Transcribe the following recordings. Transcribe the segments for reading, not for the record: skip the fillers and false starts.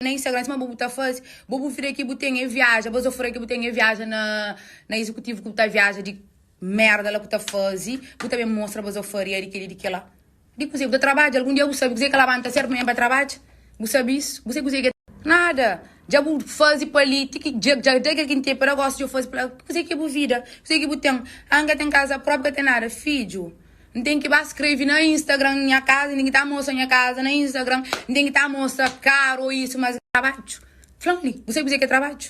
Na Instagram sima bo bu ta fazi bo bu vida ki bu ten é viaja bo zofra ki bu ten é viaja na na executivo ki bu ta viaja di merda la ku ta fazi bu ta ben mostra bo zofaria di keli di kela di kuze bu ta trabadja algun dia bu sabi kuze ki labanta sertu manhan pa trabadja bu sabi isu bu sabi kuze ki nada dja bu fazi pa li ti ki dja dja da kel ki nte pa da gosi dja bu fazi pa la kuze ki é bu vida kuze ki bu ten ah nka ten kaza propi ka ten nada fidju. N ten ki ba skrebe na Instagram nha kaza, N ten ki ta mostra nha kaza na Instagram, N ten ki ta mostra karu ô isu, mas trabadju. Fla-m li, bu sabe kuzê ki é trabadju?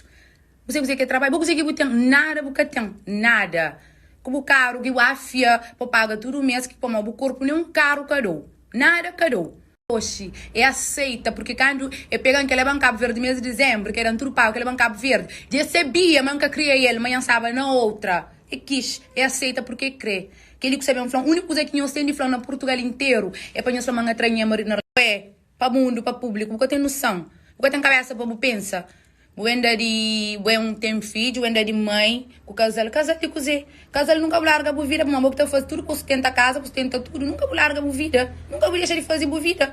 Bu sabe kuzê ki é trabadju? Bo kuzê ki bu ten? Nada bu ka ten, nada. Ku bu karu ki bu afia pa paga tudu mês, ki pamodi bu korpu nen un karu ka da-u, nada ka da-u. Oxi, é aseita, purki kandu e pega-m ke leba-m Kabu Verdi mês di dizembru, ke da-m tudu pagu, ke leba-m Kabu Verdi, dja e sabia ma N ka kria el, ma nha N staba na outra. E kis, e aseita purki e kre. Kel-li ku sabe-m fla-m, úniku kuza ki nhos ten di fla-m na Purtugal interu é pa nhos fla ma N atrai nha maridu na Ué, pa mundu, pa públiku, bu ka ten nusan, bu ka ten kabésa pa bu pensa. Bu ben da di bu en ten fidju, bu ben da di mãe ku kazal. Kazal di kuzê? Kazal nunka bu larga bu vida pamodi bo ki ta faze tudu pa sustenta kaza, pa sustenta tudu. Nunka bu larga bu vida, nunka bu dexa di faze bu vida.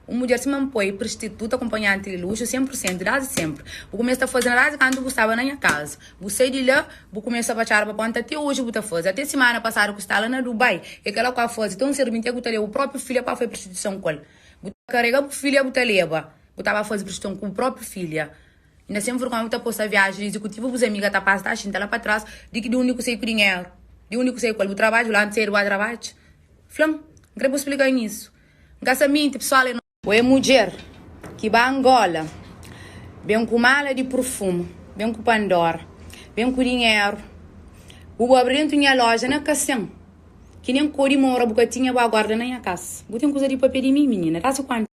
Un mudjer sima N poi prostituta, akonpanhanti di luxu, 100 pur sentu, désdi senpri. Bu kumesa ta faze na désdi kantu bu staba na nha kaza. Bu sai di la, bu kumesa pa txada pa ponta, te oji bu ta faze. Ate simana pasadu ku sta la na Dubai, e kela ku a faze, ton servintia ku ta leba bu propi filha pa fai prostituison ku el. Bu ta karega bu filha bu ta leba. Bu ta ba faze priston ku bu propi filha. Inda sen vergonha bu ta posta viaji di izikutivu bus amiga ta pasa ta xinta la pa tras di ki di undi ku sai ku dinheru di undi ku sai ku el bu trabadju la antis sedu ba trabadja fla-m N kre bu splika-m isu N ka sa minti pesoal é Bo é mudjer ki ba Angola Ben ku mala di purfumu Ben ku pandora Ben ku dinheru Bu bu abri dentu nha loja na Kasen Ki nen kodi mora bu ka tinha Bu aguarda na nha kasa Bu ten kuza di papia di mi minina Dasi kuantu.